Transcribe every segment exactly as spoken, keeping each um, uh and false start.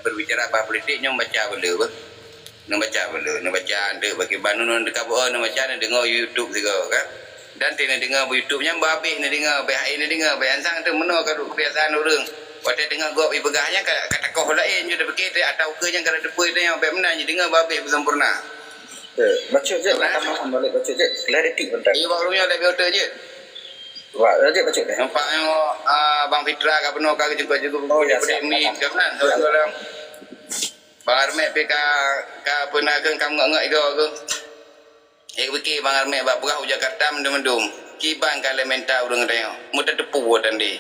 berbicara bak politik nyoe baca beu le beh. Neubaca beu le, neubaca deuk bagi ban nyoe deuk ka beu neubaca neudeungoe YouTube sigoe kan. Dan teuh neudeungoe bak YouTube nyan beu habéh neudeungoe, bèk hai neudeungoe, bèk ansang teuh meunoe ka duek kebiasaan ureuëng. Watèe deungoe gob ipeugah nyan ka, ka takoh laén jeuet tapike teuh atau keu nyang ka tateupeue teuh nyan bèk meunan jideungoe beu habéh beusempurna. Eh, bacut jeuet, nak tambahan balik bacut jeuet. Clarity bentar. Iya, bak ureuëng nyoe lé biota jeuet. Wah, jeuet bacut deh. Nampak nyoe, ah, Bang Fitra ka peunoh ka geujengkot-jengkot Oh, ya, siap. Demi kan. Bang Armet pih ka, ka pernah ke kam ngok-ngok igo ke. Eh, beki Bang Armet bak peugah u Jakarta mendung-mendung. Kiban ka lé menta ureuëng tanyoe. Mutateupeue tandi.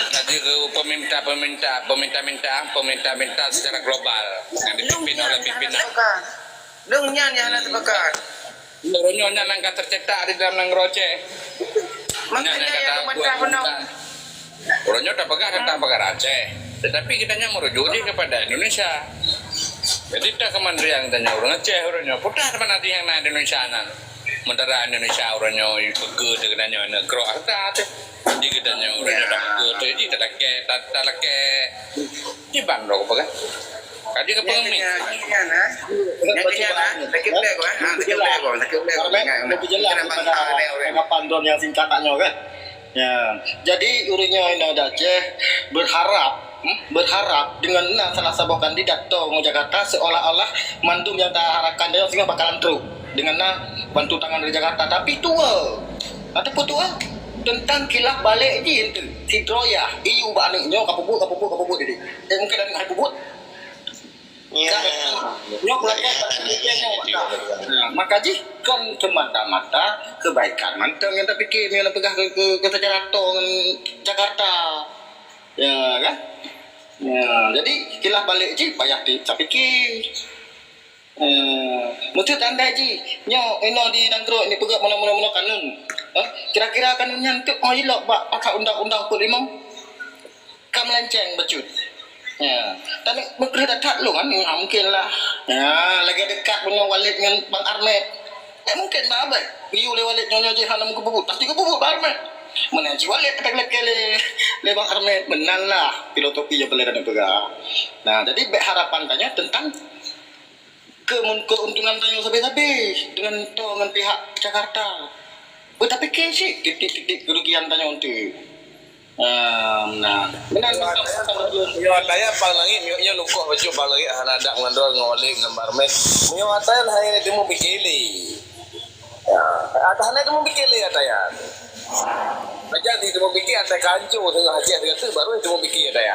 Laju ke peminta-peminta, peminta-minta, peminta-minta secara global yang dipimpin oleh pimpinan. Lôn nyan nyang hana teupeugah. Uroe nyoe nyan nyang ka tercetak di dalam nanggroe Aceh. Makanya nyang ka tapeugah penuh. Uroe nyoe tapeugah tentang perkara Aceh. Tetapi kita nyan merujuk je kepada Indonesia. Jadi tak kementerian kita nyan ureuëng Aceh uroe nyoe. Putah teuma nanti yang na Indonesia nan. Sementara Indonesia uroe nyoe peugah teuh kita nyoe negara harta teuh. Jadi kita nyoe uroe nyoe dah peugah teuh jadi talakèe, ta-, talakèe. Di bandong apa kan? Kaji ke pengemis. Sakit belah, sakit belah, sakit belah. Lebih jelas daripada tanggapan Don yang singkat tak nyoe kan? Ya. Jadi ureuëng nyoe di Aceh berharap, hmm, berharap dengan na salah saboh kandidat to ngon Jakarta seolah-olah mandum yang taharapkan dia singoh bakalan trok dengan na bantu tangan dari Jakarta. Tapi tua, ataupun tua tentang kilaf balik jih ente. Sidroe ya, iyu bak aneuk nyoe ka pupuk, ka pupuk, ka pupuk jadi. Eh, mungkin ada hai pupuk. Ya. Kan? Nyoe pelaku ya, tak ya, ya, ya. Nah, maka jih kan semata-mata kebaikan mantong yang terfikir yang peugah ke, ke, ke secara to ngon Jakarta. Ya kan? Ya, jadi kilaf balik jih payah di, saya fikir. Eh, meuteuk tanda jih, nyoe inoe di nanggroe ni peugah meunoe-meunoe kanun. Eh, kira-kira kanun nyan tu oh ilok bak pakat undang-undang peuet limong. Ka melenceng bacut. Ya. Tapi meukreuh that lôn kan, ah, mungkin lah. Ya, lagèe dekat punya Walid ngon Bang Armet. Eh, mungkin bah abad. Geuyue lé Walid nyoe jih hana meukeububut. Pasti keububut Bang Armet. Meunan cit Walid kata lagèe lé, lé Bang Armet. Meunan lah filosofi yang boleh dan peugah. Nah, jadi bèk harapan tanya tentang kemun-, keuntungan tanyoe sabe-sabe dengan to ngon pihak Jakarta. Beutapike cit titik-titik kerugian tanyoe tu. Ehm, nah, meunan Nyoe ataya pang langit, nyoe, nyoe lungkoh bacut pang langit hana adak meunandoi ngon Walid ngon Barmen. Nyoe ataya hana teumeupiké lé. Ya, hana teumeupiké lé ataya. Pajan teumeupiké ataya ka hancô teungoh Aceh teuka baru teumeupiké ataya.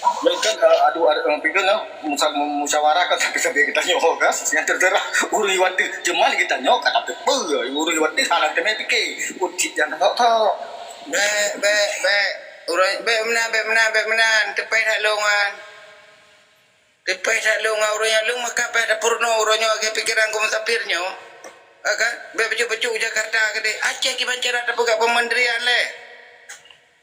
Nyoe kan, eh, aduh, aduh, eh, piké nyoe, musa-, musyawarah kan sampai-sampai geutanyoe kan, nyang terserah ureueng iwat teuh. Cuman geutanyoe ka tateupeue, ureueng iwat teuh hana teumé piké. Ucit nyang tok-tok. Bèk, bèk, bèk. Ureueng, bèk meunan, bèk meunan, bèk meunan. Teupèh that lôn nyan. Teupèh that lôn ngon ureueng nyan, lôn meukat payah tapeurunoe uroe nyoe lagèe pikeran Guru Musafir nyoe. Ha kan? Bèk bacut-bacut u Jakarta keudéh. Aceh kiban cara tapeugah peumeuntri nyan lé.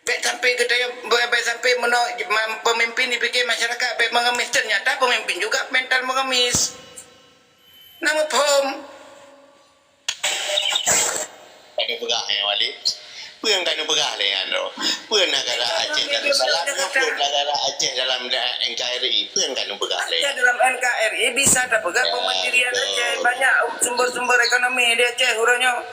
Bèk sampai geutanyoe, bèk, bèk sampai meunoe ma-, pemimpin dipikir masyarakat bèk mengemis, ternyata pemimpin juga mental mengemis. Na muphom? Ka neupeugah, eh, Walid. Peue nyang ka neupeugah lé nyan tu? Peue negara Aceh ka neusalah? Peue negara Aceh dalam N K R I? Peue nyang ka neupeugah lé? Aceh dalam N K R I bisa tapeugah peumandirian Aceh. Banyak sumber-sumber ekonomi di Aceh uroe nyoe.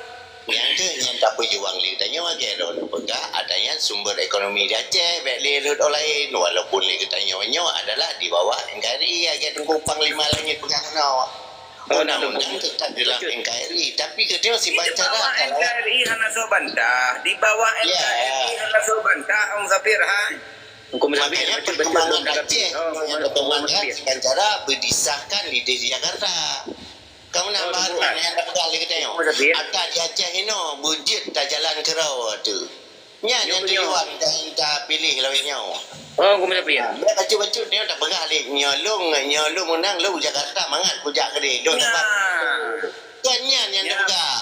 Nyang keuh nyang tapeujuang lé tanyoe lagèe lôn peugah, adanya sumber ekonomi di Aceh, bèk lé rot laén, walaupun lé geutanyoe nyoe adalah di bawah N K R I, lagèe Teungku Panglima Langit peugah keunoe. Undang-undang tetap dalam N K R I, tapi geutanyoe siban cara kalau N K R I hana soe bantah, di bawah N K R I hana soe bantah, Ong Safir, hai. Makanya perkembangan Aceh, perkembangan siban cara beudisahkan di, di Jakarta. Kamu nak bahas mana yang dah pegang lagi tengok. Ata di Aceh inoe beujeuet tajalan keurau tu. Nyan nyang tujuan dah, dah pilih lawét nyoe. Oh, aku macam pian. Bèk bacut-bacut nyoe tak peugah lé. Nyoe lôn, nyoe lôn meunang lôn Jakarta mangat kujak keudéh. Lôn tempat. Kan nyan nyang dah peugah.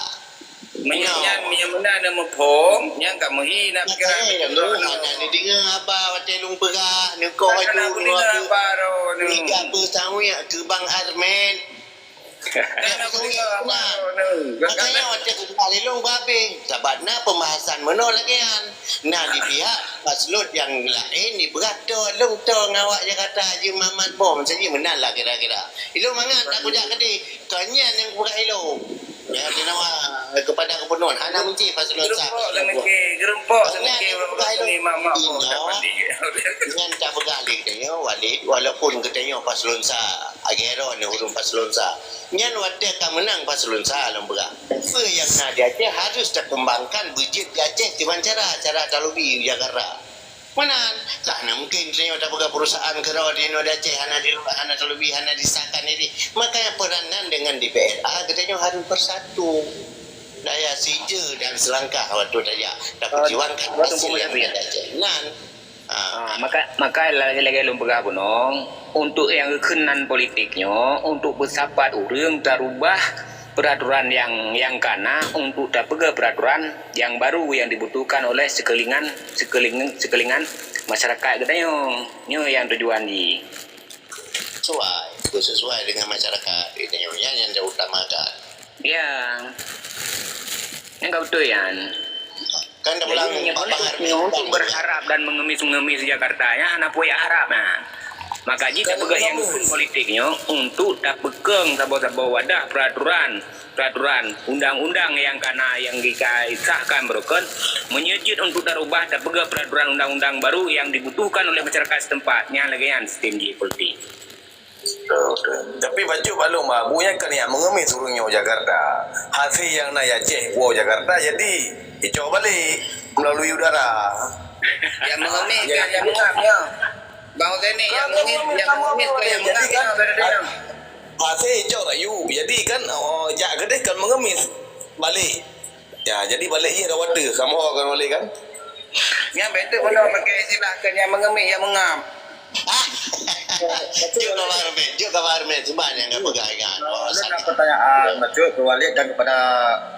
Meunyoe nyan, meunyoe meunan na muphom, nyan ka meuhi na pikiran. Lôn hana neudeungoe haba watèe lôn peugah, neukoh aju, neukoh aju. Tiga peuh sawia keu Bang Armet. Makanya watèe kupeugah lé lôn babeh, sabab na pembahasan meunoe lagèe nyan. Na di pihak paslon nyang laén ipeugah to lôn to ngon awak Jakarta jeuet mamat bom saji meunan lah kira-kira. Ilôn mangat na kujak keudeh, kon nyan nyang kupeugah ilôn. Ya, dinawa kepada gubernur, hana meusti paslon sa. Geureumpok seumike, geureumpok seumike, ureueng ni mak-mak boh dapat di. Nyan tapeugah lé geutanyoe, Walid, walaupun geutanyoe paslon sa, agero ni ureueng paslon sa. Nyan watèe ka meunang paslon sa lôn peugah. Peue nyang na di Aceh harus takeumbangkan beujeuet di Aceh kiban cara, cara talobi u Jakarta. Meunan, ka hana mungken geutanyoe tapeugah perusahaan keudroe di inoe di Aceh hana di, hana talobi, hana disahkan diri. Makanya peranan dengan D P R A geutanyoe harus bersatu. Daya sijeuh dan selangkah watèe tajak taperjuangkan hasil nyang na di Aceh. Nan, Ah, maka, maka lagèe-lagèe lôn peugah bunoe, untuk nyang geukheun nan politik nyoe, untuk beusapat ureueng tarubah peraturan nyang, nyang kana untuk tapeugah peraturan nyang baru nyang dibutuhkan oleh sekeulingan, sekeuling-, sekeulingan masyarakat geutanyoe. Nyoe nyang tujuan jih. Sesuai, sesuai dengan masyarakat geutanyoe. Nyan nyang tautamakan. Ya. Nyang ka beutôi nyan. Kan dah pulang. Jadi, nyoe untuk berharap dan mengemis-mengemis Jakarta, ya, hana peue harap, nah. Maka jih tapeugah nyang kheun politik nyoe untuk tapeukong saboh-saboh wadah peraturan, peraturan undang-undang nyang kana nyang disahkan baroekon, meunyoe jeuet untuk tarubah tapeugah peraturan undang-undang baru nyang dibutuhkan oleh masyarakat setempat. Nyan lagèe nyan sistem jih politik. Tapi bacut bak lôn, bah, buet nyan kan nyang mengemis ureueng nyoe Jakarta. Hase nyang na di Aceh woe Jakarta, jadi icok balek melalui udara. Nyang mengemis kan nyang mengap nyoe. Bang Husaini, nyang mengemis, nyang mengemis kan nyang mengap nyoe, saudara. Hase icok rayu, jadi kan, oh, jak keudeh kan mengemis balek. Ya, jadi balek jih rawat deuh, sama kan balek kan? Nyan beutôi pula pakai istilah ke nyang mengemis, nyang mengam. Jok kabar meh, jok kabar meh, cuba nyang ka peugah ingat. Lôn na pertanyaan, bacut, keu Walid dan kepada,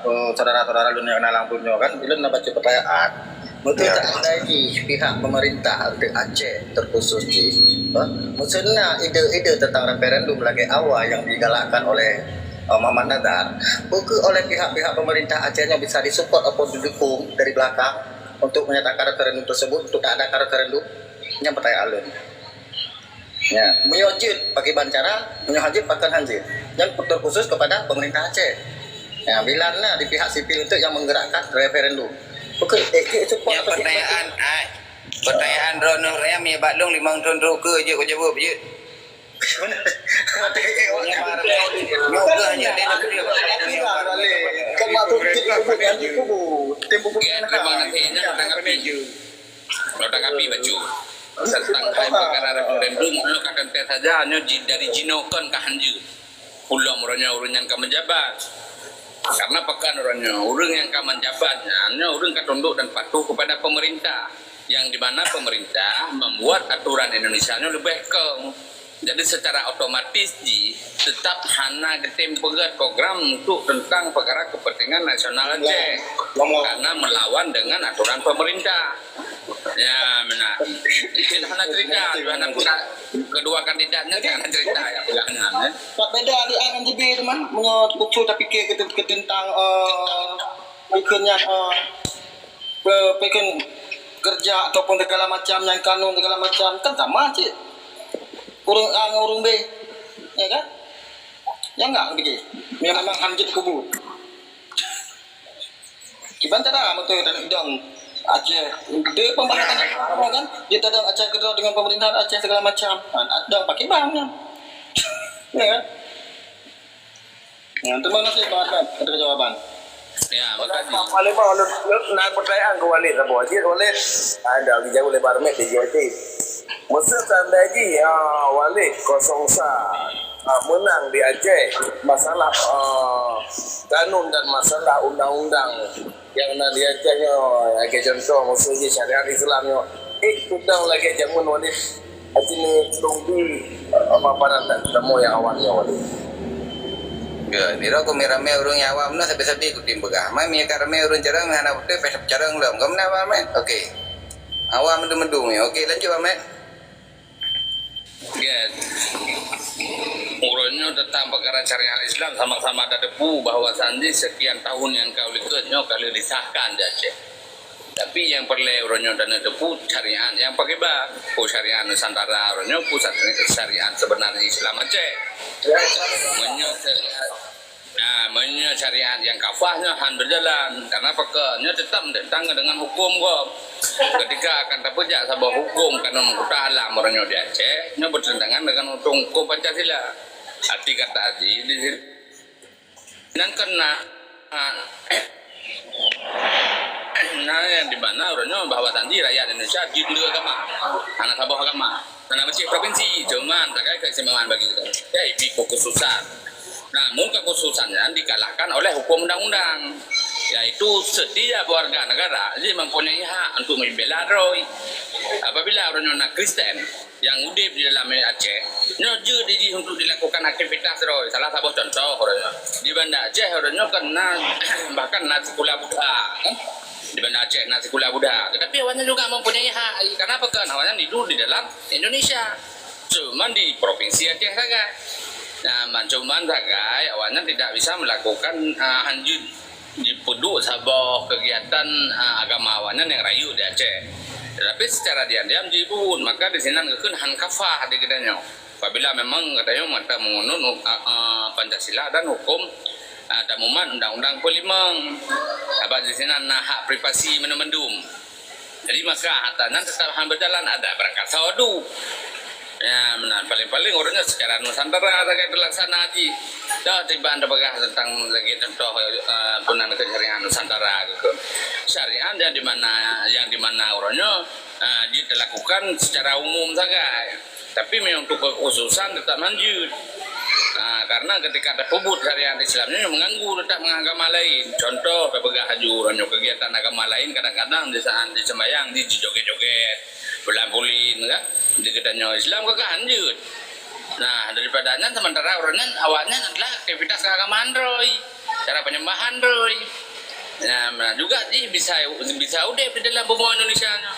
eh, saudara-saudara lôn nyang na lam buet nyoe kan. Lôn na bacut pertanyaan. Beutôi tak andai jih pihak pemerintah untuk Aceh terkhusus jih, eh, meuseu na ide-ide tentang referendum lagèe awai nyang digalakkan oleh, eh, Muhammad Nazar, peu kheueh oleh pihak-pihak pemerintah Aceh nyoe bisa disupport ataupun didukung dari belakang untuk menyatakan referendum tersebut, untuk tak adakan referendum? Nyan pertanyaan lôn. Ya, meunyoe jeuet pakiban cara, meunyoe hanjeuet pakon hanjeuet. Nyan terkhusus kepada pemerintah Aceh. Ya, bila na di pihak sipil untuk yang menggerakkan referendum. Bukan, eh, eh, support. Ya, pertanyaan, ah, pertanyaan droeneuh nyan, ya, bak lôn limong thon troh keu jeuet kujaweueb jeuet. Nyoe keuh hanya dia nak kena. Kan mak tu kita kubur, kan kubur. Tempo kubur. Ya, terima kasih. Nyan tanggapi. Kalau tanggapi bacut. Tentang hai perkara referendum, nyoe ka teuntèe saja, nyoe ji-, dari jinoe kon ka hanjeuet. Ulôn uroe nyoe ureueng nyang ka menjabat. Karena pakon uroe nyoe, ureueng nyang ka menjabat nyan, nyoe ureueng ka tunduk dan patuh kepada pemerintah. Yang di mana pemerintah membuat aturan Indonesia nyoe leubeh kong. Jadi secara otomatis jih tetap hana geutem peugah program untuk tentang perkara kepentingan nasional Aceh. Karena melawan dengan aturan pemerintah. Ya, meunan. Itu hana cerita, hana pula kedua kandidatnya hana cerita ya, pegangan, eh. Beda di I N G B tu, Man. Meunyoe usul tapikir ke, ke tentang, eh, ikut nyan, eh, pe-, pekan kerja ataupun segala macam yang kanun segala macam, kan sama cit. Ureueng A ngon ureueng B, ya kan? Ya enggak begitu. Memang hanjeuet kubu. Kiban cara beutôi dan idong Aceh. Dia pembahasan kan? Dia tadong Aceh keudroe dengan pemerintahan Aceh segala macam. Ha, dong pakai bang kan? Ya kan? Ya, terima kasih Pak Ahmad atas jawaban. Ya, makasih. Pak Panglima, ulôn, ulôn na pertanyaan keu Walid saboh. Jih Walid, ada dijawab oleh Barmet di J T. Meuseu seandai jih, ah, Walid kosong sa, ah, menang di Aceh, masalah, ah, kanun dan masalah undang-undang nyang na di Aceh nyoe, lagèe contoh, meuseu jih syariat Islam nyoe, eh, udang lagèe jameun Walid Aci ni tunggu, eh, paparan dan temu nyang awam nyoe. Ya, niro kami ramé ureueng nyang awam na sabe-sabe kutem peugah. Mai mie ka ramé ureueng carông hana beutôi peh carông lom. Kamu na awam, eh? Okey. Awam mendung-mendung ya. Okey, lanjut, Ahmed. Yes. Uroe nyoe teuntang peukara syariat Islam sama-sama tateupeue bahwa sanji sekian tahun nyang ka likot nyoe ka lheueh disahkan di Aceh. Tapi nyang peureulée uroe nyoe taneuteupeue syariat nyang pakriban. Peue syariat Nusantara uroe nyoe, peue syariat seubeunarnya Islam Aceh. Meunyoe syariat, nah, meunyoe syariat nyang kafah nyoe han beujalan. Karena pakon nyoe teutab teuntang deungon huköm gob. Ketika akan tapeujak saboh huköm kanun meukuta alam uroe nyoe di Aceh, nyoe beuteuntangan deungon huköm Pancasila. Arti kata jih di sinan kan na, na nyang di mana uroe nyoe bahwa sanji rakyat Indonesia jeuet lé agama, hana saboh agama, hana meucék provinsi, cuman sagai keistimewaan bagi kita. Ya, ibi kekhususan. Namun kekhususan nyan dikalahkan oleh hukum undang-undang, yaitu setiap warga negara jih mempunyai hak untuk membela droe. Apabila uroe nyoe na Kristen, nyang udeb di dalam Aceh, nyoe jeuet jih untuk dilakukan aktivitas droe. Salah saboh contoh uroe nyoe. Di Banda Aceh uroe nyoe kan na, bahkan na sikula Buddha, kan? Di Banda Aceh na sikula Buddha. Tetapi awaknyan juga mempunyai hak. Kenapa? Kan awaknyan hidup di dalam Indonesia. Cuman di Provinsi Aceh sagai. Nah, man-, cuman sagai awaknyan tidak bisa melakukan, ah, hanjeuet jipeuduek saboh kegiatan, ah, agama awaknyan nyang rayeuk di Aceh. Tetapi secara diam-diam jibuet, maka di sinan geukheun han kafah di geutanyoe. Apabila memang geutanyoe mantong meunurot, ah, ah, Pancasila dan hukum, ah, tamumat Undang-Undang Peulimong. Sabab di sinan na hak privasi mandum-mandum. Jadi maka hareuta nyan teutab han beujalan, adat beurangkasoe duek. Ya, meunan paléng-paléng uroe nyoe secara Nusantara sagai teulaksana jih. Dah tiban tapeugah teuntang lagée contoh, eh, peunan keu syariat Nusantara gitu. Syariat yang di mana, yang di mana uroe nyoe, eh, jiteulakukan secara umum sagai. Tapi meunyoe untuk kekhususan teutab han jeuet. Ah, karena ketika tapeubuet syariat Islam nyoe meuganggu teutab ngon agama laén. Contoh, tapeugah laju uroe nyoe kegiatan agama laén kadang-kadang di saat diseumbayang di jijoget-joget, bulan-bulan kan. Di geutanyoe Islam ka han jeuet. Nah, daripada nyan sementara uroe nyan awaknyan adalah aktivitas keagamaan droe. Cara penyembahan droe. Nah, nah, juga jih bisa, bisa udeb di dalam bumoe Indonesia nyoe.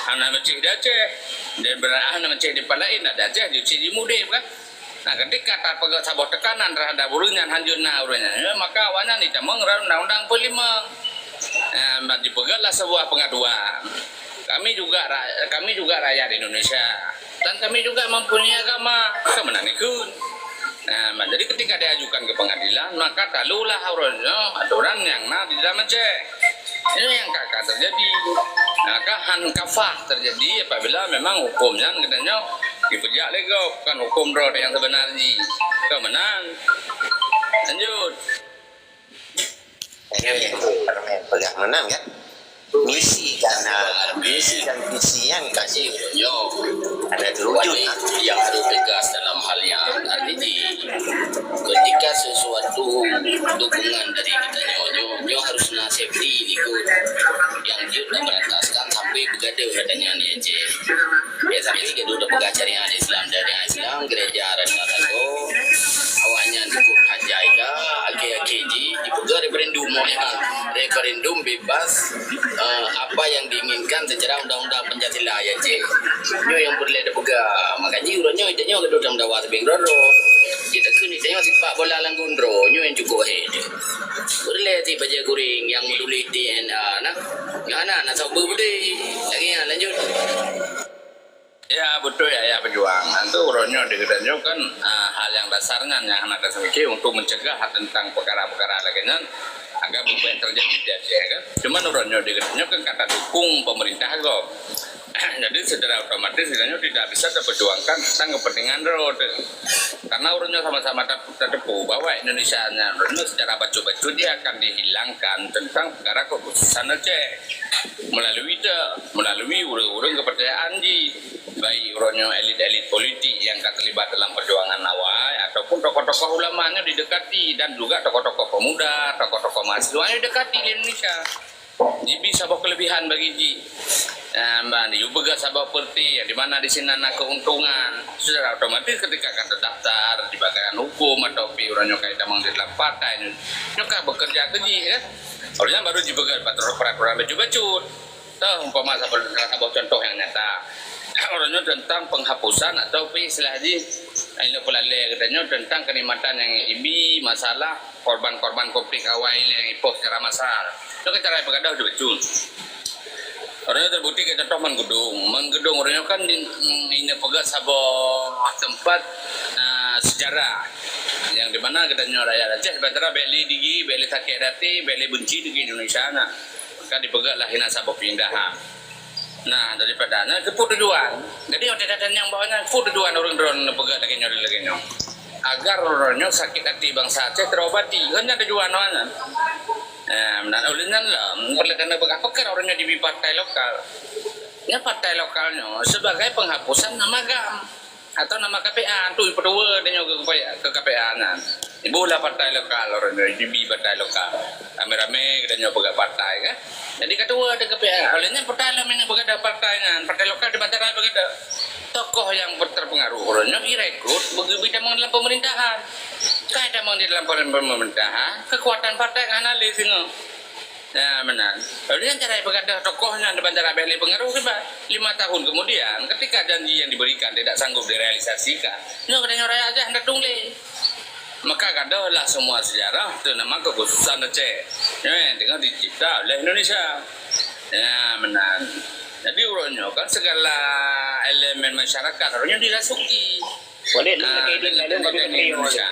Hana meucéh di Aceh. Dan beurarti hana meucéh di tempat laén, nah, di Aceh jih cit jimudeb kan. Nah, ketika tapeugah saboh teukanan terhadap ureuëng nyan han jeuet na ureuëng nyan, ya, maka awaknyan jitamong undang-undang Peulimong. Nah, jipeugah lah sebuah pengaduan. Kami juga ra-, kami juga rakyat Indonesia. Dan kami juga mempunyai agama, ka meunan ikheun. Nah, jadi ketika diajukan ke pengadilan, maka talulah uroe nyoe aturan nyang na di dalam Aceh. Ini yang ka, ka terjadi. Maka han kafah terjadi apabila memang hukum nyan geutanyoe dipeujak lé gob, bukan hukum droe nyang sebenar jih. Ka meunan. Lanjut. Peugah meunan kan? Misi dan, ah, misi dan visi yang kasih nyoe ada terwujud. Yang harus tegas dalam hal yang arti ketika sesuatu dukungan dari kita nyoe, nyoe, nyoe harus na safety ni kot. Yang jeuet diberantaskan sampai begaduh katanya ni Aceh. Ya, tapi gaduh dah pegang syariat Islam, syariat Islam, gereja dan lago. Awaknyan cukup hajai ka, akhir-akhir ji, dipeugah referendum, ya. Referendum bebas, eh, apa yang diinginkan secara undang-undang Pancasila, ya, cik. Nyoe yang perlu dipeugah. Makanya, urang nyoe, nyoe gaduh dalam dawa tebing roro. Kita kena tengok sepak bola langgun ro, nyoe yang cukup hebat. Perlu ti baca kuring yang menulis D N A, nah. Nyoe anak, nak sabar beudé. Lagi, ya, lanjut. Ya, beutôi, ayah peujuang. Nah, tu uroe nyoe di geutanyoe kan, ah, hal nyang dasar nyan nyang hana taseumiké untuk mencegah teuntang peukara-peukara lagée nyan agar beubaih teujadi di Aceh, kan. Cuman uroe nyoe di geutanyoe kan ka tadukong pemerintah gob. Jadi, secara otomatis geutanyoe tidak bisa tapeujuangkan teuntang kepentingan droe teuh. Karena uroe nyoe sama-sama ta-, tateupeue bahwa Indonesia nyan uroe nyoe secara bacut-bacut dia akan dihilangkan teuntang peukara kekhususan Aceh. Melalui te-, melalui ureuëng-ureuëng keupeurcayaan jih. Baik uroe nyoe elit-elit politik nyang ka teulibat dalam perjuangan awai ataupun tokoh-tokoh ulama nyoe didekati dan juga tokoh-tokoh pemuda, tokoh-tokoh mahasiswa nyoe didekati di Indonesia. Jibi saboh kelebihan bagi jih. Nah, ban jipeugah saboh peurti, ya, di mana di sinan na keuntungan. Secara otomatis ketika ka terdaftar di bagian hukum atau pi uroe nyoe ka jitamong di dalam partai nyoe, nyoe ka bekerja keu jih, ya. Uroe nyan baru jipeugah peraturan bacut-bacut. Toh, umpama saboh, saboh contoh nyang nyata. Uroe nyoe teuntang peunghapusan atau pih istilah jih, eh, nyang peulalé geutanyoe teuntang keunikmatan nyang ibi masalah korban-korban konflik awai ilée nyang ipoh secara massal. Nyoe kan cara peugadôh jeuet bacut. Uroe nyoe teubukti keu contoh Meungeudong. Meungeudong uroe nyoe kan di, di neupeugah saboh teumpat, eh, sejarah. Nyang di mana geutanyoe rakyat Aceh, sementara bék lé digi, bék lé sakét até, bék lé beunci keu Indonesia na. Maka dipeugah lah hina saboh peuindahan. Nah, daripada na keupeue tujuan. Jadi, watée that nyang bahwa nyan keupeue tujuan ureuëng droe neupeugah lagée nyoe, lagée nyoe. Agar ureuëng nyoe sakét até bansa Aceh teurobati. Kan nyan tujuan awak nyan. Nah, meunan ulih nyan lah, perlu kena peugah pekan ureuëng nyoe dibi partai lokal. Nya partai lokal nyoe sebagai penghapusan nama GAM atau nama K P A tu ipeutuwoe tanyoe keu K P A, keu K P A nyan. Ibu lah partai lokal ureuëng nyoe, dibi partai lokal. Ramé-ramé geutanyoe peugah partai kan. Jadi ketua ada K P A. Oleh nyan partai lah minat peugah partai nyan. Partai lokal di bantaran peugah tokoh yang terpengaruh ureuëng nyoe direkrut bagi tamong dalam pemerintahan. Kai tamong di dalam pemerintahan, kekuatan partai kan hana lé singoh. Ya, meunan. Lalu nyan cara peugah tokoh nyan di bantaran bék lé pengaruh kiban. Lima tahun kemudian, ketika janji yang diberikan tidak sanggup direalisasikan, nyoe geutanyoe rakyat Aceh hana tueng lé. Maka gadôhlah semua sejarah tu nama kekhususan Aceh. Nyoe yang tengah dicipta oleh Indonesia. Ya, meunan. Jadi uroe nyoe kan segala elemen masyarakat uroe nyoe dirasuki. Boleh, Ah, lagi di dengan lalu bagi negara menteri. Indonesia.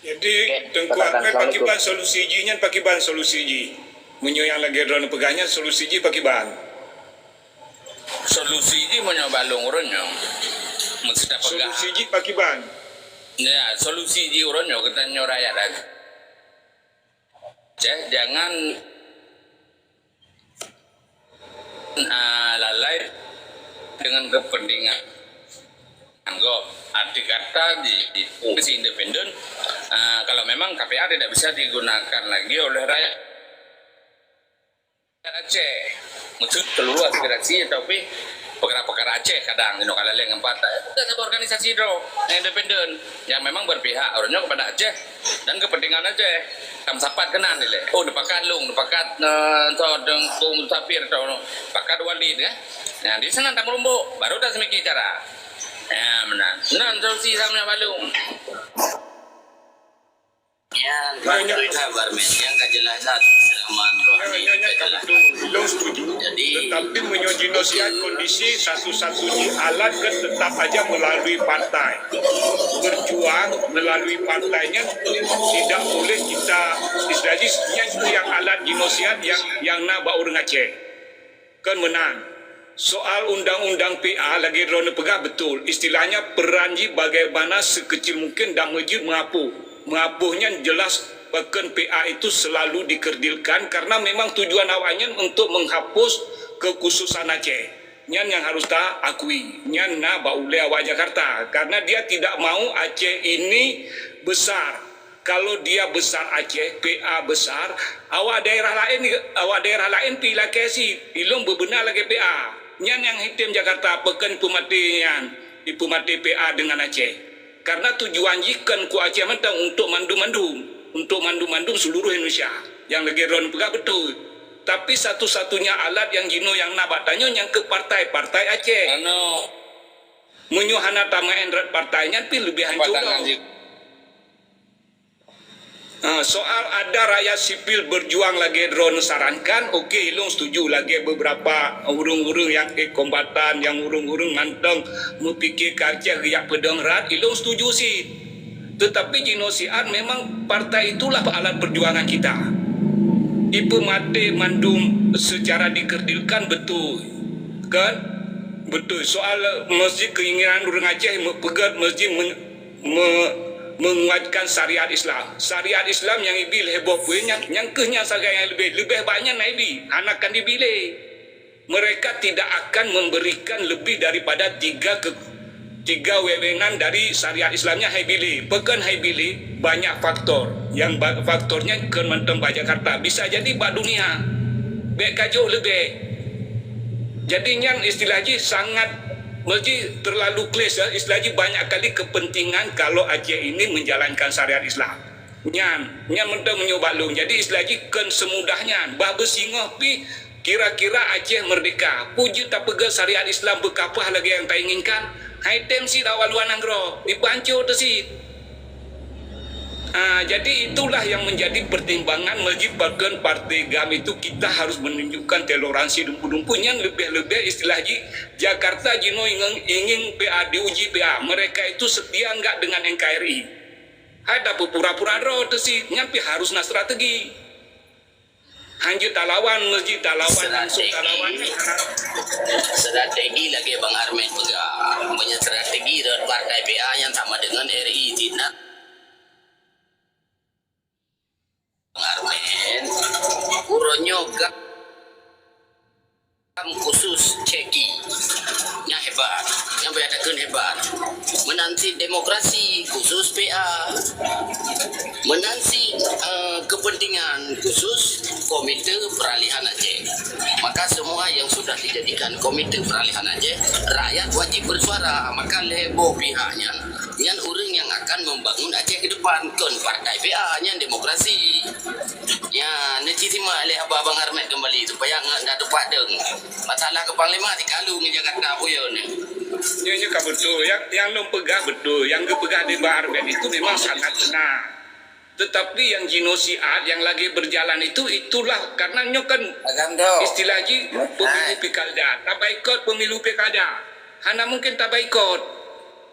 Jadi, Okey, Teungku Ustaz Ahmad, Assalamualaikum. Pakiban solusi jih nyan, pakiban solusi jih. Meunyoe nyang lagée droeneuh peugah nyan, solusi jih pakiban. Solusi jih meunyoe bak lôn uroe nyoe. Meusti tapeugah. Solusi jih pakiban. Ya, solusi jih uroe nyoe geutanyoe rakyat Aceh jangan, ah, lalai dengan kepentingan. Anggap arti kata di, di fungsi independen, ah, kalau memang K P A tidak bisa digunakan lagi oleh rakyat Aceh. Maksud seluruh aspirasi atau pi peukara-peukara Aceh kadang di lokal lain ngon partai. Ada saboh organisasi droe yang independen yang memang berpihak uroe nyoe kepada Aceh dan kepentingan Aceh. Tam sapat keunan dilée. Oh, neupakat lôn, neupakat, eh, so, Teungku Musafir atau neupakat Walid, ya. Nah, di sana tam rumbok, baru dah semiki cara. Ya, meunan. Nan solusi sama balum. Nyan, Pak Menteri Barmen, nyang ka jelas that. Seuleman rohani ka jelas that. Ilôn setuju. Jadi, tetapi meunyoe jinoe siat kondisi satu-satu jih alat kan tetap aja melalui partai. Berjuang melalui partai nyan tidak boleh kita, istilah jih, nyan tu nyang alat jinoe siat nyang, nyang na bak ureuëng Aceh. Kan meunan. Soal undang-undang P A lagée droeneuh peugah betul. Istilahnya peran jih bagaimana sekecil mungkin dan meujeuet meuapoh. Meuapoh nyan jelas pakon P A itu selalu dikerdilkan karena memang tujuan awaknyan untuk menghapus kekhususan Aceh. Nyan yang harus ta akui. Nyan na bak ulée awak Jakarta karena dia tidak mau Aceh ini besar. Kalau dia besar Aceh, P A besar, awak daerah laén, awak daerah laén pi lakée sit, ilôn beubeuna lagée P A. Nyan nyang hitem Jakarta peukon peumaté nyan, ipeumaté P A dengan Aceh. Karena tujuan jih kon keu Aceh mantong untuk mandum-mandum, untuk mandum-mandum seluruh Indonesia. Nyang lagée droeneuh peugah betul. Tapi satu-satunya alat nyang jinoe nyang na bak tanyoe nyang keu partai-partai Aceh. Ano. Meunyoe hana tameu'en rot partai nyan pih leubeh hancô pandangan dong. Jih. Ha, soal ada rakyat sipil berjuang lagée droeneuh sarankan, oke, ilôn setuju lagée beberapa ureuëng-ureuëng nyang kombatan, nyang ureuëng-ureuëng mantong meupike ka Aceh geujak peudong rat, ilôn setuju sit. Tetapi jinoe siat memang partai itulah alat perjuangan kita. Ipeumaté mandum secara dikerdilkan betul. Kan? Betul. Soal masjid keinginan ureuëng Aceh meupeugét masjid men- me-, menguatkan syariat Islam. Syariat Islam nyang ibi lhée boh poin nyan, nyang keuh nyan sagai nyang leubeh, leubeh banyak na ibi, hana kan dibi lé. Mereka tidak akan memberikan lebih daripada tiga ke-, tiga wewengan dari syariat Islam nyan hai bi lé. Peukon hai bi lé, banyak faktor. Yang ba-, faktornya kon mantong bak Jakarta. Bisa jadi bak dunia. Bék ka jok leubeh. Jadi nyan istilah jih sangat, meusti terlalu clear, istilah jih banyak kali kepentingan kalau Aceh ini menjalankan syariat Islam. Nyan, nyan mantong meunyoe bak lôn. Jadi istilah jih kon semudah nyan. Bah beusingoh pih Kira-kira Aceh merdeka, peue jeuet tapeugah syariat Islam beukapah lagée nyang tainginkan? Hai tem cit awak luwa nanggroe, dibanco teuh cit. Ah, jadi itulah yang menjadi pertimbangan meunyoe pakon Partai GAM itu kita harus menunjukkan toleransi dumpeue-dumpeue nyan, leubeh-leubeh istilah jih Jakarta jinoe ingin, ingin P A diuji P A. Mereka itu setia enggak dengan N K R I? Hai tapupura-pura droe teuh cit, nyan pih harus na strategi. Hanjeuet talawan, meunyoe talawan, langsung talawan. Strategi lagée Bang Armet peugah. Meunyoe strategi rot partai P A nyang sama dengan R I cit na. Bang Armet, uroe nyoe GAM khusus ceki. Nyan hebat. Nyan payah takheun hebat. Meunan cit demokrasi khusus P A. Meunan cit, eh, kepentingan khusus Komite Peralihan Aceh. Maka semua yang sudah dijadikan Komite Peralihan Aceh, rakyat wajib bersuara. Maka lhée boh pihak nyan, nyan ureuëng yang akan membangun Aceh ke depan, kon partai P A, nyan demokrasi. Ya, neuci simak lé haba Bang Armet kembali supaya ngat dak tupat deng. Masalah ke panglima dikalu ngon Jakarta puyeue ni. Nyoe, nyoe ka beutôi. Yang, yang lôn peugah beutôi. Yang geupeugah di Bang Armet itu memang sangat benar. Tetapi yang genocide yang lagi berjalan itu, itulah karena nyoe kan istilah jih pemilu pilkada. Tabaikot pemilu pilkada. Hana mungkin tabaikot.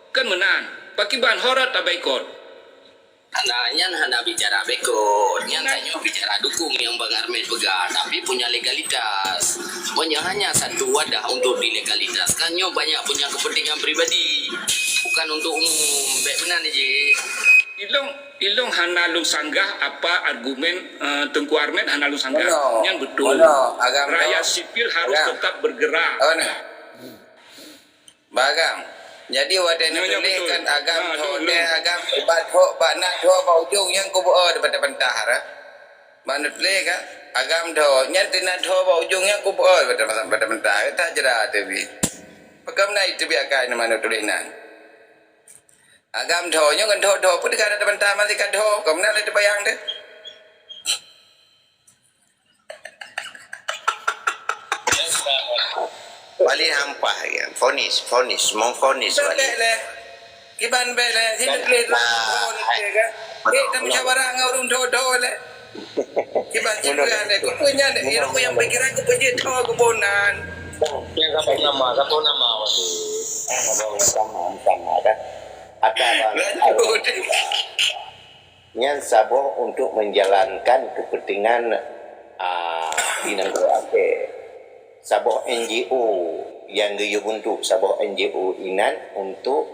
Kan meunan. Pakiban horot tabaikot. Hana, nyan hana bicara bekot. Nyan tanyoe bicara dukung nyang Bang Armet peugah, tapi punya legalitas. Meunyoe hanya satu wadah untuk dilegalitaskan, nyoe banyak punya kepentingan pribadi. Bukan untuk umum. Bèk meunan jih. Ilong, ilong hana lôn sanggah apa argumen, eh, Teungku Armet hana lôn sanggah. Nyan beutôi. Rakyat sipil harus tetap bergerak. Bagam. Jadi watèe neutuléh kan agam tho, agam bak tho, bak na tho bak ujong nyang kubeu'oh daripada peutah, ha. Bak neutuléh kan agam tho, nyan teuh na tho bak ujong nyang kubeu'oh daripada peutah. Ka jra teubi. Pakon na iteubiet akai nama neutuléh nan. Agam tho nyoe ngon tho-tho pun ka ada peutah masih ka tho. Kau meunan lé teubayang teuh. Paling hampah ya, vonis, vonis, memvonis. Bèk lé. Kiban bèk lé, sini boleh lah. Eh, kita musyawarah ngon ureueng tho-tho lé. Kiban cit lé, ku punya dek, yang pikiran ku punya tho kebonan. Yang satu nama, satu nama. Sama, sama, kan? Ada. Lanjut. Nyan saboh untuk menjalankan kepentingan, a, di nanggroe Aceh. Saboh N G O nyang geuyue buntuk saboh N G O inan untuk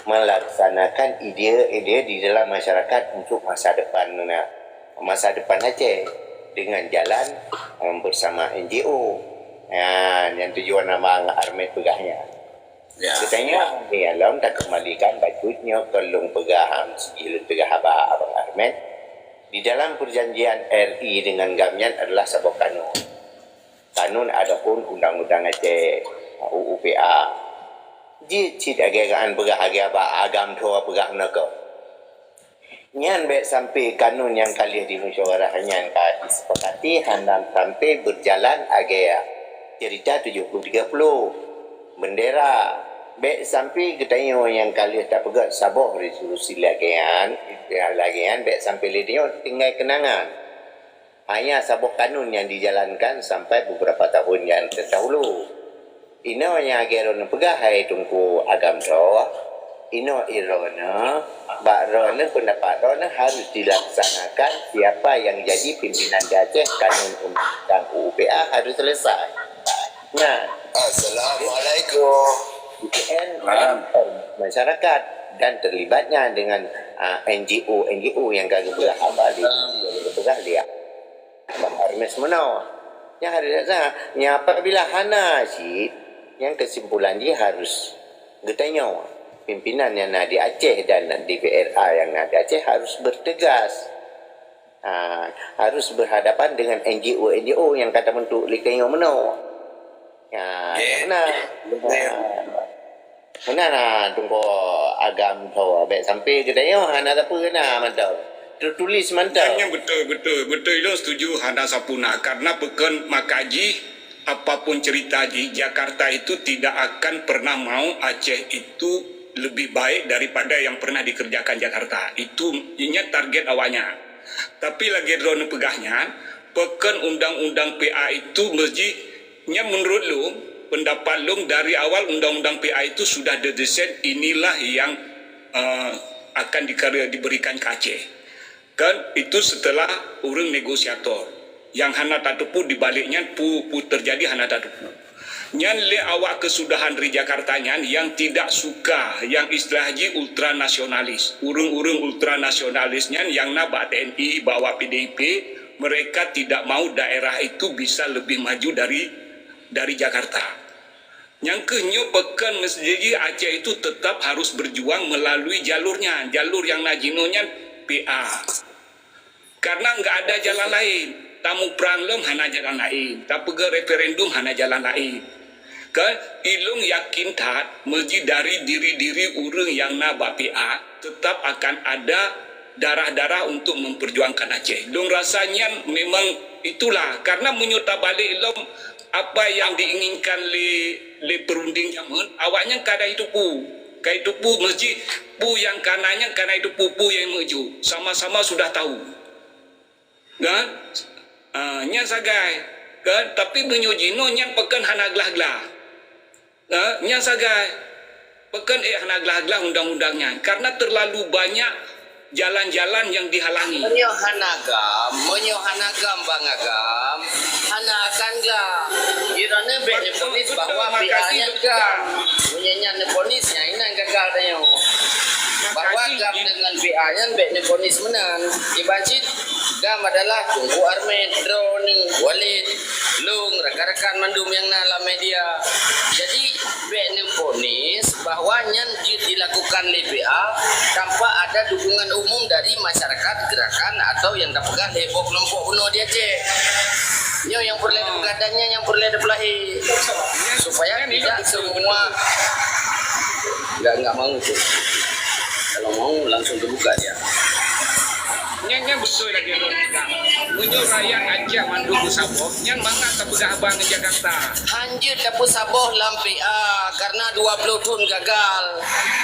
melaksanakan idea-idea di dalam masyarakat untuk masa depan, masa depan Aceh dengan jalan, em, bersama N G O. Ha, nyan tujuan Abang Armet peugah nyan. Ya. Geutanyoe, ya, lom takeumbalikan bacut nyoe keu lôn peugah, sijih lôn peugah haba Abang Armet. Di dalam perjanjian R I dengan GAM nyan adalah saboh kanun. Kanun adapun Undang-Undang Aceh, U U P A. Jeuet cit lagèe geuan peugah lagèe haba agam tho peugah meunoe keuh. Nyan bèk sampai kanun nyang ka lheueh dimusyawarah nyan ka disepakati hana sampai berjalan lagèe cerita tujuh puluh tiga puluh. Bendera, bèk sampai geutanyoe nyang ka lheueh tapeugöt saboh resolusi lagèe nyan, lagèe nyan bèk sampai lé tanyoe tinggai keunangan. Hanya saboh kanun nyang dijalankan sampai beberapa tahun nyang terdahulu. Inoe nyang lagèe droeneuh peugah hai Teungku Agam droe, inoe droeneuh, bak droeneuh, pendapat droeneuh harus dilaksanakan, siapa yang jadi pimpinan di Aceh, kanun undang-undang U U P A harus selesai. Nah, Assalamualaikum. B P N, masyarakat dan terlibatnya dengan, ah, N G O, N G O nyang ka geupeugah haba di, geupeugah dia. Bang Ernest meunoe. Nyang harus, nyang apabila hana cit, nyang kesimpulan jih harus geutanyoe, pimpinan nyang na di Aceh dan D P R A nyang na di Aceh harus bertegas. Ha, harus berhadapan dengan N G O, N G O nyang ka tabentuk lé tanyoe meunoe. Ya, ya, beuna. Ya. Beuna na Teungku Agam tho, bèk sampai geutanyoe hana sapeue na mantong. Tertulis mantap. Nyan betul, betul, betul. Ilôn setuju hana sapeue na. Karena peukon maka jih, apapun cerita jih, Jakarta itu tidak akan pernah mau Aceh itu lebih baik daripada yang pernah dikerjakan Jakarta. Itu nyan target awaknya. Tapi lagèe droeneuh peugah nyan, peukon undang-undang P A itu meusti nyan menurut lôn, pendapat lôn dari awal undang-undang P A itu sudah didesain inilah yang, eh, akan dikare-, diberikan ke Aceh. Kan itu setelah ureuëng negosiator yang hana tateupeue di balik nyan pu, pu terjadi hana tateupeue. Nyan lé awak keusudahan dari Jakarta nyan yang tidak suka, yang istilah jih ultranasionalis. Ureuëng-ureuëng ultranasionalis nyan yang na bak T N I, bak awak P D I P, mereka tidak mau daerah itu bisa lebih maju dari dari Jakarta. Nyang keuh nyoe peukon meuseujih Aceh itu tetap harus berjuang melalui jalurnya, jalur yang na jinoe nyan P A. Karena enggak ada jalan lain. Tamuprang lom hana jalan lain. Tapeugah referendum hana jalan lain. Kan? Ilôn yakin that, meuji dari diri-diri ureuëng yang na bak P A, tetap akan ada darah-darah untuk memperjuangkan Aceh. Lôn rasa nyan memang itulah. Karena meunyoe tabalek lom apa yang diinginkan lé, lé perunding jameun, awaknyan ka na itu pu. Ka itu pu meuji pu yang kana nyan ka na itu pu, pu yang meuju. Sama-sama sudah tahu. Kan? Ah, nyan sagai. Kan? Tapi meunyoe jinoe nyan peukon hana glah-glah. Ah, nyan sagai. Peukon ék hana glah-glah undang-undang nyan. Karena terlalu banyak jalan-jalan yang dihalangi. Meunyoe hana gam, meunyoe hana gam bang agam, hana akan gam. Irone bèk neuponis bahwa P A nyan gam. Meunyoe nyan neuponis, nyan inan gagal tanyoe. Bahwa gam dengan P A nyan bèk neuponis meunan. Iban cit gam adalah Teungku Armet, droeneuh, Walid, lôn, rakan-rakan mandum nyang na lam media. Jadi, bèk neuponis bahwa nyan jeuet dilakukan lé P A tanpa ada dukungan umum dari masyarakat, gerakan atau nyang tapeugah lé boh kelompok bunoe di Aceh. Nyoe nyang peureulèe tapeugah dan nyan nyang peureulèe tapeulahé supaya tidak semua enggak, enggak mau tu. Kalau mau langsung terbuka dia. Nyan, nyan beutôi lagèe lôn peugah. Meunyoe rakyat Aceh mandum meusaboh, nyan mangat tapeugah haba ngon Jakarta. Hanjeuet tapeusaboh lam P A karena dua ploh thon gagal.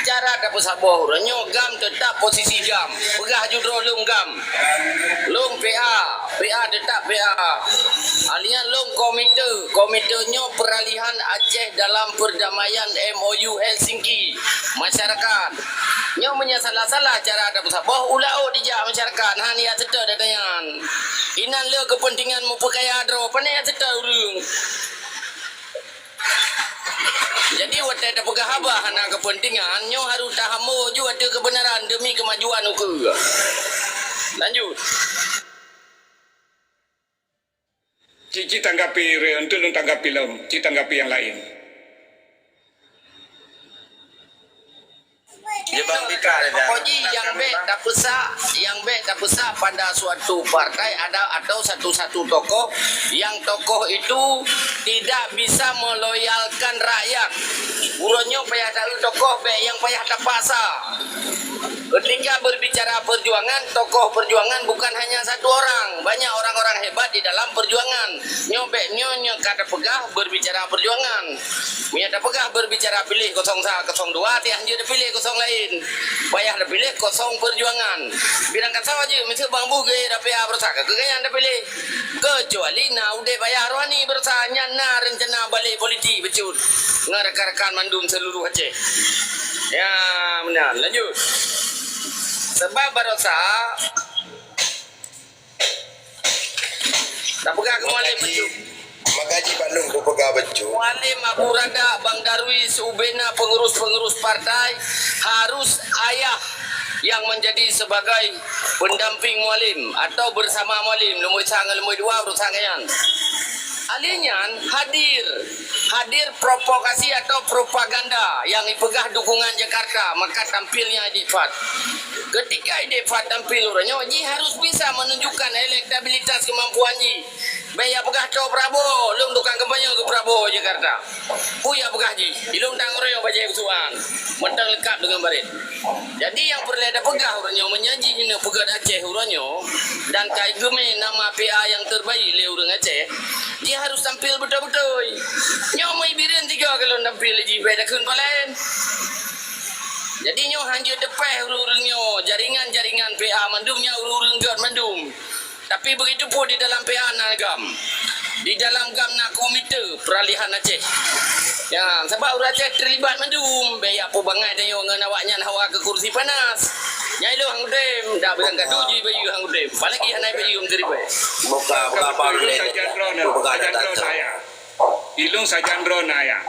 Cara tapeusaboh uroe nyoe gam teutap posisi gam. Peugah ju droe lôn gam. Lôn P A, P A teutap P A. Alian lôn komite, komite nyoe peralihan Aceh dalam perdamaian M O U Helsinki. Masyarakat. Nyoe meunyoe salah-salah cara tapeusaboh, ulaôt dijak masyarakat, han jak seutôt ata nyan. Inan le keupeuntengan meupeukaya droe, pane jak seutôt ureuëng. Jadi, watèe tapeugah haba hana keupeuntengan, nyoe harôh tahambo ju ateueh keubeunaran deumi keumajuan ukeue. Lanjut. Ci, ci tanggapi, Re, untuk lôn tanggapi lom, ci tanggapi nyang laén. Ya, Bang Pitra, ya. Pokok jih nyang bèk tapeusa-, nyang bèk tapeusa pada suatu partai ada atau satu-satu tokoh yang tokoh itu tidak bisa meloyalkan rakyat. Uroe nyoe payah taeu tokoh bèk nyang payah tapaksa. Ketika berbicara perjuangan, tokoh perjuangan bukan hanya satu orang, banyak orang-orang hebat di dalam perjuangan. Nyoe bèk nyoe, nyoe ka tapeugah berbicara perjuangan. Meunyoe tapeugah berbicara piléh kosong sa, kosong dua, tiah hanjeuet tapiléh kosong laén. Payah tapiléh kosong perjuangan. Bilang kata jeuet, miseue bang bu gaya dapia beurasa ka keuh nyan tapiléh. Kecuali na udép Ayah Rohani beurasa nyan na rencana balek politik bacut ngon rakan-rakan mandum seluruh Aceh. Ya, meunan. Lanjut. Sebab barosa tapeugah keu Mualem bacut. Maka jih bandum kupeugah bacut. Mualem, Abu Rada, Bang Darwis, ubena pengurus-pengurus partai, harus Ayah yang menjadi sebagai pendamping Mualem atau bersama Mualem, lumboi sa ngon lumboi dua urusan nyan. Ahli nyan hadir. Hadir provokasi atau propaganda nyang ipeugah dukungan Jakarta, maka tampilnya I D F A T. Ketika I D F A T tampil uroe nyoe, jih harus bisa menunjukkan elektabilitas kemampuan jih. Bék ya peugah, "Toh Prabowo, lôn tukang kampanye keu Prabowo Jakarta." Peue ya peugah jih, ilôn tang uroe nyoe bajée beusuan, mantong leungkap deungon baret. Jadi nyang peureulée tapeugah uroe nyoe, meunyoe jih neupeugét Aceh uroe nyoe dan ka geumé nama P A nyang terbaik lé ureuëng Aceh, jih harus tampil beutôi-beutôi. Nyoe meuibireuen tiga keu lôn tampil jih, bék takheun paleng. Jadi nyoe hanjeuet teupéh ureuëng-ureuëng nyoe, jaringan-jaringan P A mandum nyoe ureuëng-ureuëng gét mandum. Tapi begitu pun di dalam P A na GAM. Di dalam GAM na komite peralihan Aceh. Ya, sabab ureuëng Aceh terlibat mandum, bék ya peue bangai tanyoe ngon awaknyan hawa keu kursi panas. Nyai lôn hang udeb, dak bilang gadoh jih bayeue hang udeb. Apalagi hana bayeue menteri bae. Buka, buka apa Ilung uleh? Sajan droe na, Buka sajan data droe tu. Saya. Ilung sajan droe na ya.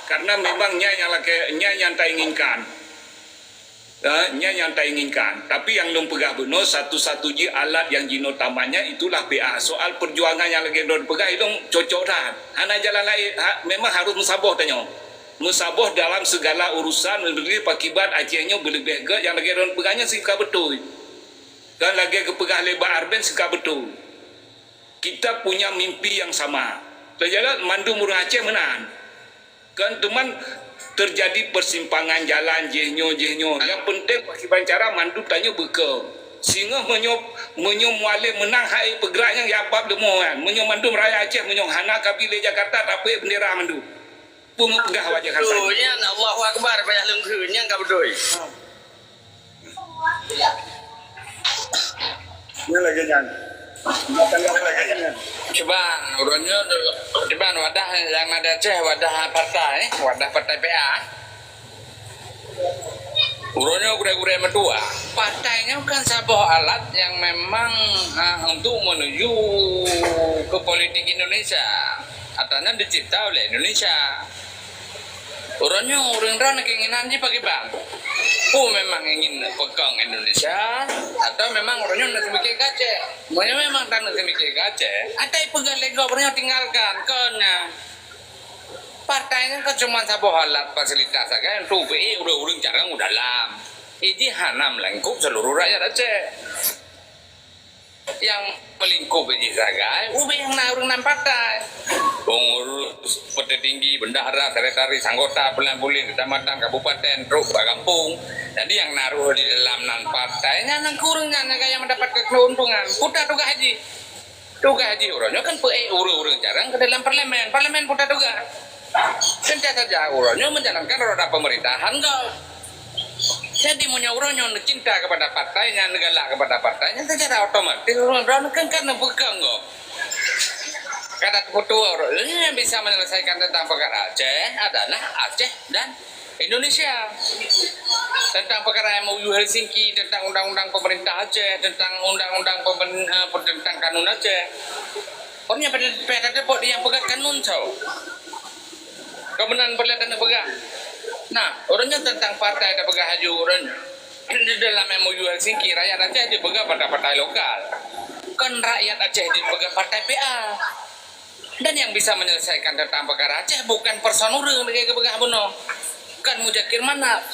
Karena memang nyai nyang lakée, nyai nyang tainginkan. Eh, nyan nyang tainginkan. Tapi nyang lôn peugah bunoe, satu-satu jih alat nyang jinoe tamanya itulah P A. Soal perjuangan nyang lagée droen peugah, ilong cocok that. Hana jalan laén, ha, memang harus meusaboh tanyoe. Meusaboh dalam segala urusan negeri pakiban Aceh nyoe beuleubeh gét nyang lagée droen peugah nyan sika beutôi. Dan lagée geupeugah lé Bah Arben sika beutôi. Kita punya mimpi yang sama. Lagée mandum ureuëng Aceh meunan. Kan teuma terjadi persimpangan jalan jih nyoe, jih nyoe. Yang penting pakiban cara mandum tanyoe beukeu. Singoh meunyoe, meunyoe Mualem meunang hai peugrak nyang ya bab leumô nyan. Meunyoe mandum rakyat Aceh meunyoe hana kabi lé Jakarta tapeuék bendera mandum. Peungeut peugah wajah Hasan. Betul, nyan Allahu Akbar, payah lungkeu, nyan ka beutôi. Nyan lagée nyan. Nyan lagée nyan. Cuban, uroe nyoe, cuban wadah nyang na di Aceh, wadah partai, wadah partai P A. Uroe nyoe gurée-gurée meutuah. Partai nyoe kan saboh alat nyang memang, ha, untuk menuju ke politik Indonesia. Atau nyan dicipta oleh Indonesia. Uroe nyoe ureuëng droen keinginan jih pakiban? Peue memang ingin peukong Indonesia, atau memang uroe nyoe na seumiké keu Aceh? Meunyoe memang tan na seumiké keu Aceh, atai peugah lé gob uroe nyoe tinggalkan, kon nyan. Partai nyan kan cuma saboh alat fasilitas sagai untuk beuék ureuëng-ureuëng carông u dalam. Iji hana meulingkup seluruh rakyat Aceh. Nyang meulingkup jih sagai, ubé nyang na ureuëng nan partai. Pengurus, petinggi, bendahara, sekretaris, anggota, bulan buleuen, kecamatan, kabupaten, trok bak gampông. Jadi nyang na roh di dalam nan partai, nyan nyang kureueng nyan nyang gaya mendapatkan keuntungan. Peue tugaih jih? Tugaih jih uroe nyoe kan peuék ureuëng-ureuëng carông ke dalam parlemen. Parlemen peue tugaih? Teuntée saja uroe nyoe menjalankan roda pemerintahan gob. Jadi meunyoe uroe nyoe neucinta kepada partai nyan, neugalak kepada partai nyan, secara otomatis uroe nyoe kan, kan neupeukong gob. Kata ketua uroe nyoe yang bisa menyelesaikan tentang perkara Aceh adalah Aceh dan Indonesia. Tentang perkara M O U Helsinki, tentang undang-undang pemerintah Aceh, tentang undang-undang pemen-, eh, tentang kanun Aceh. Uroe nyoe pada, pada teupeue nyang peugah kanun soe? Kemudian boleh tanyoe peugah. Nah, uroe nyoe tentang partai tapeugah laju uroe nyoe. Di dalam M O U Helsinki, rakyat Aceh dipeugah partai-partai lokal. Kon rakyat Aceh dipeugah partai P A. Dan yang bisa menyelesaikan tentang perkara Aceh bukan person ureuëng lagée geupeugah bunoe. Kon Muzakir Manaf.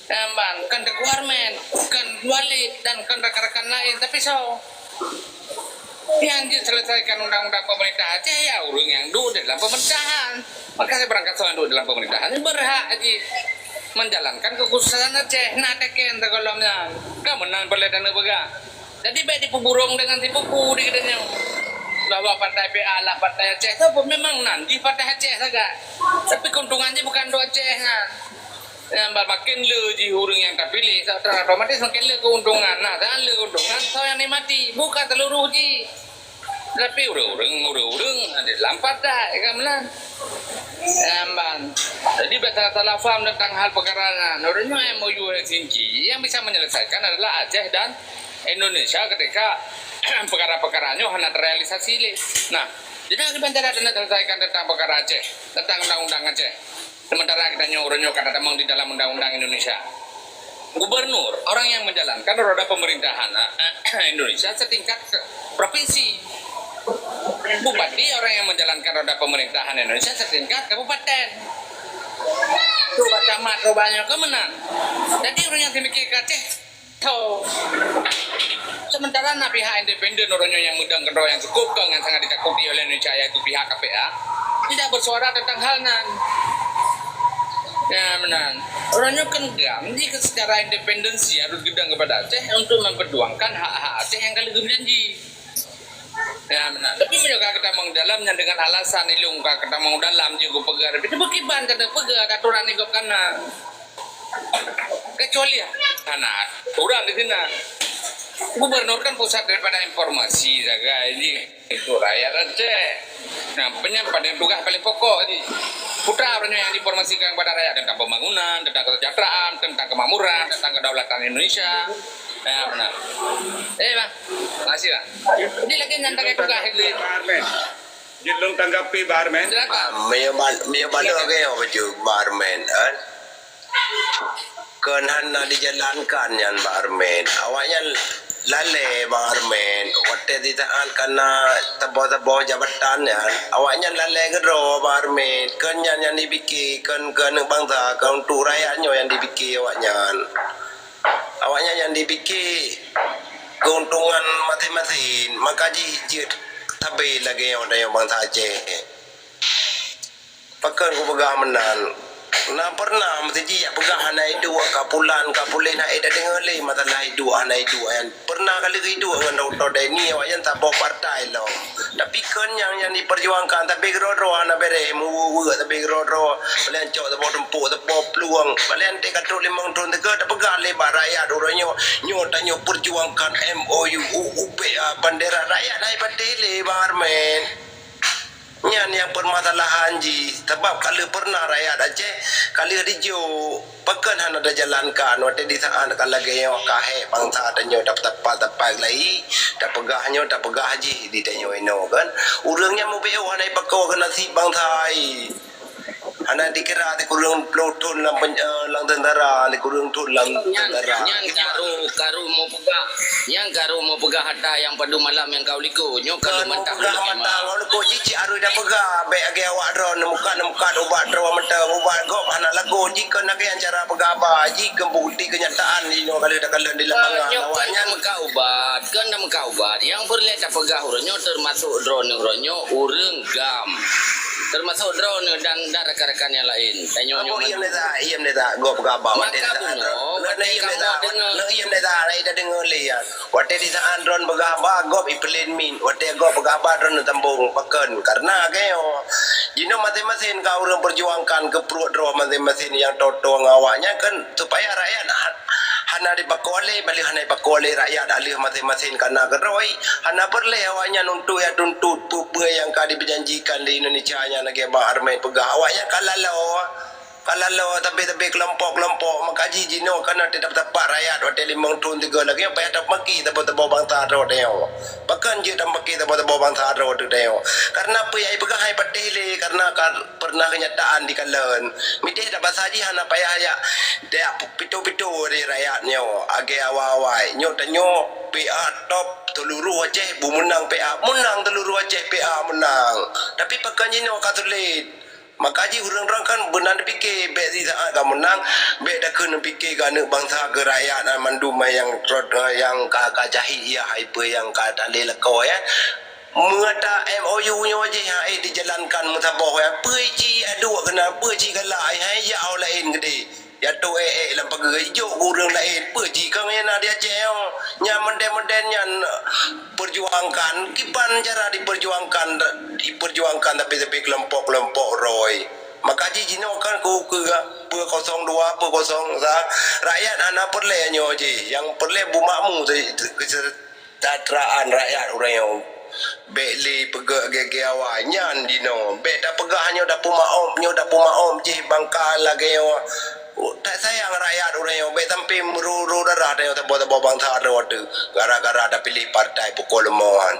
Emban, kon Teuku Armen, kon Walid, dan kon rakan-rakan lain. Tapi soe? Nyang jiselesaikan undang-undang pemerintah Aceh ya ureuëng nyang duek di dalam pemerintahan. Maka barangkasoe nyang duek dalam pemerintahan berhak jih menjalankan kekhususan Aceh. Nah, teken sigohlom nyan. Ka meunan boleh tanyoe peugah. Jadi bék dipeuburong dengan sipupu di geutanyoe bahwa partai P A lah partai Aceh. Tapi memang nan jih partai Aceh sagai. Tapi keuntungan jih bukan untuk Aceh nyan. Nyang ba-, makin le jih ureuëng nyang tapiléh, sa-, otomatis makin le keuntungan. Nah, dan le keuntungan, soe nyang nikmati? Bukan seluruh jih. Tapi ureuëng-ureuëng, ureuëng-ureuëng di dalam partai, kan meunan. Nyang ban. Jadi, biasa salah faham tentang hal perkara nyan. Ureuëng nyoe M O U Helsinki yang bisa menyelesaikan adalah Aceh dan Indonesia ketika perkara-perkara nyoe hana terrealisasi lé. Nah, jadi, bagaimana cara nak selesaikan tentang perkara Aceh, tentang undang-undang Aceh? Sementara geutanyoe uroe nyoe ka tatamong di dalam undang-undang Indonesia. Gubernur, orang yang menjalankan roda pemerintahan, Indonesia setingkat ke provinsi. Bupati orang yang menjalankan roda pemerintahan Indonesia setingkat kabupaten. Tu bak camat robanyo ke meunan. Jadi orang yang dimikirkan teh tho. Sementara na pihak independen orang yang meudang keudroe yang cukup kong yang sangat ditakuti oleh Indonesia, yaitu pihak K P A, tidak bersuara tentang hal nan. Ya, meunan. Orang nyoe kan GAM, jadi secara independensi harus geudang kepada Aceh untuk memperjuangkan hak-hak Aceh yang ka lheueh geujanji. Ya, meunan. Tapi meunyoe ka geutamong dalam nyan dengan alasan ilong ka geutamong dalam jih geupeugah, tapi teupeue kiban ka teupeugah aturan nyoe gob kana. Kecuali hana aturan di sinan. Gubernur kan pusat daripada informasi sagai jih untuk rakyat Aceh. Nah, penyampaian tugas paling pokok jih. Putra orang yang diinformasikan kepada rakyat tentang pembangunan, tentang kesejahteraan, tentang kemakmuran, tentang kedaulatan Indonesia. Ya, benar. Eh, bang. Makasih, bang. Jadi lagi nyan tagai tugas lagi. Pak Armen. Jeuet lôn tanggapi, Pak Armen. Silakan. Ah, meunyoe ba-, meunyoe balok ke nyoe baju Pak Armen, kan? Kon hana dijalankan nyan, Pak Armen. Awaknyan lalée, Pak Armen. Watée di saat kana teuboh-teuboh jabatan nyan, awaknyan lalée keudroe, Pak Armen. Kon nyan nyang dipike, kon keuneuk bansa, kon untuk rakyat nyoe nyang dipike awaknyan. Awaknyan nyang dipike keuntungan maséng-maséng, maka jih jeuet sabe lagée nyoe tanyoe bansa Aceh. Pakon kupeugah meunan? Na pernah meusti jih jak peugah hana iduek, ka pulan, ka pulen, hana ida deungoe lé masalah iduek, hana iduek nyan. Pernah ka lheueh iduek ngon Dokto Deni, awaknyan saboh partai lom. Tapi kon nyang, nyang diperjuangkan, tapi keudroe-droe hana bereh, meuweue-weue tapi keudroe-droe. Paléng cok saboh tumpok, saboh plueng. Paléng teuka trok limong thon teuka, tapeugah lé bak rakyat uroe nyoe, nyoe tanyoe perjuangkan M O U, U P A, bandera rakyat hai patéh lé, Bang Armen. Nyan nyang permasalahan jih, sabab ka lheueh pernah rakyat Aceh, ka lheueh dijok, pakon hana tajalankan, watée di saat ka lagée nyoe ka hék bansa tanyoe, tapeutapa-tapa lagi, tapeugah nyoe, tapeugah jih di tanyoe inoe kan. Ureuëng nyan mubacut hana ipakoe keu nasib bansa ai. Hana dikira sikureueng ploh thon lam pen-, eh, lam tentara, sikureueng thon lam tentara. Nyan karu, karu mau peugah, nyang karu mau peugah hata nyang padum malam nyang ka u likot. Nyoe ka lôn mantah lôn mantah lôn likot jih cit arui dah peugah. Bék lagée awak droe, neumukat-neumukat ubat droe mantong, ubat gob hana lagot. Jih kon lagée nyan cara peugah haba, jih kon bukeuti keunyataan jinoe ka lheueh takalon di lapangan. Nyoe kon awak nyan tamuka ubat, kon tamuka ubat. Nyang peureulée tapeugah uroe nyoe teumasok droeneuh uroe nyoe ureuëng GAM. Teumasok droeneuh dan, dan rakan-rakan nyang laén. Tanyoe nyoe. Iem lé that, iem lé that, gob peugah haba. Maka bunoe, watée kamoe deungoe. Iem lé that, rai dah deungoe lé ya. Watée di saat droeneuh peugah haba, gob ipeulen min. Watée gob peugah haba, droeneuh tambong. Pakon? Karena lagée nyoe. Jinoe maséng-maséng ka ureuëng perjuangkan keu pruet droe maséng-maséng nyang toe-toe ngon awaknyan kan supaya rakyat ha-, hana dipakoe lé, baleueh hana dipakoe lé rakyat, aleueh maséng-maséng ka na keudroe. Hana peureulée awaknyan untuk ya tuntut peue-peue nyang ka jipeujanjikan di Indonesia nyan lagée Bang Armen peugah. Awaknyan ka laloe, ka laloe sabe-sabe keulompok-keulompok. Maka jih jinoe kana teutab-tapak rakyat watée limong thon teuga lagée nyoe payah tamaki saboh-saboh bansa droe tanyoe. Pakon jeuet tamaki saboh-saboh bansa droe teuh tanyoe. Karena peue nyang ipeugah hai patéh lé, karena ka pernah keunyataan dikalon. Mitéh dak basa jih hana payah jak, jak pito-pito di rakyat nyoe, lagée awai-awai. Nyoe tanyoe P A top seuluruh Aceh beumeunang P A, meunang seuluruh Aceh P A meunang. Tapi pakon jinoe ka sulet. Maka jih ureuëng droe kan beuna dipike, bék di saat ka meunang, bék dakeuh neupike keu aneuëk bansa, keu rakyat, mandum nyang rot, nyang ka, ka jahé ya, hai peue nyang ka talé lakoe ya. Meunyoe M O U nyoe jih hana dijalankan meusaboh, ya, peue ci aduek keunan, peue ci galak, hai, hai jak ho laén keudeh. Ya tu ék-ék lam pageue ijok keu ureuëng laén, peue ci kang nyang na di Aceh nyoe. Nyang modern-modern nyan perjuangkan, kiban cara diperjuangkan, diperjuangkan tapi-tapi kelompok-kelompok roi. Maka jih jinoe kan ku keu peue kosong dua, peue kosong sa, rakyat hana peureulée nyoe jih. Nyang peureulée beumakmu se-, se-, Kesejahteraan rakyat ureuëng nyoe. Bék lé peugah gé-gé awai nyan dinoe. Bék tapeugah nyoe tapeumaob, nyoe tapeumaob jih bangka lagée nyoe. Tak sayang rakyat ureuëng nyoe. Bék sampai meururu darah tanyoe saboh-saboh bansa droe teuh gara-gara tapiléh partai pukul lima nyan.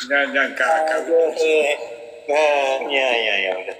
Nyan, nyan ka, ka. Aduh, eh. Ah, ya, ya, ya, udah.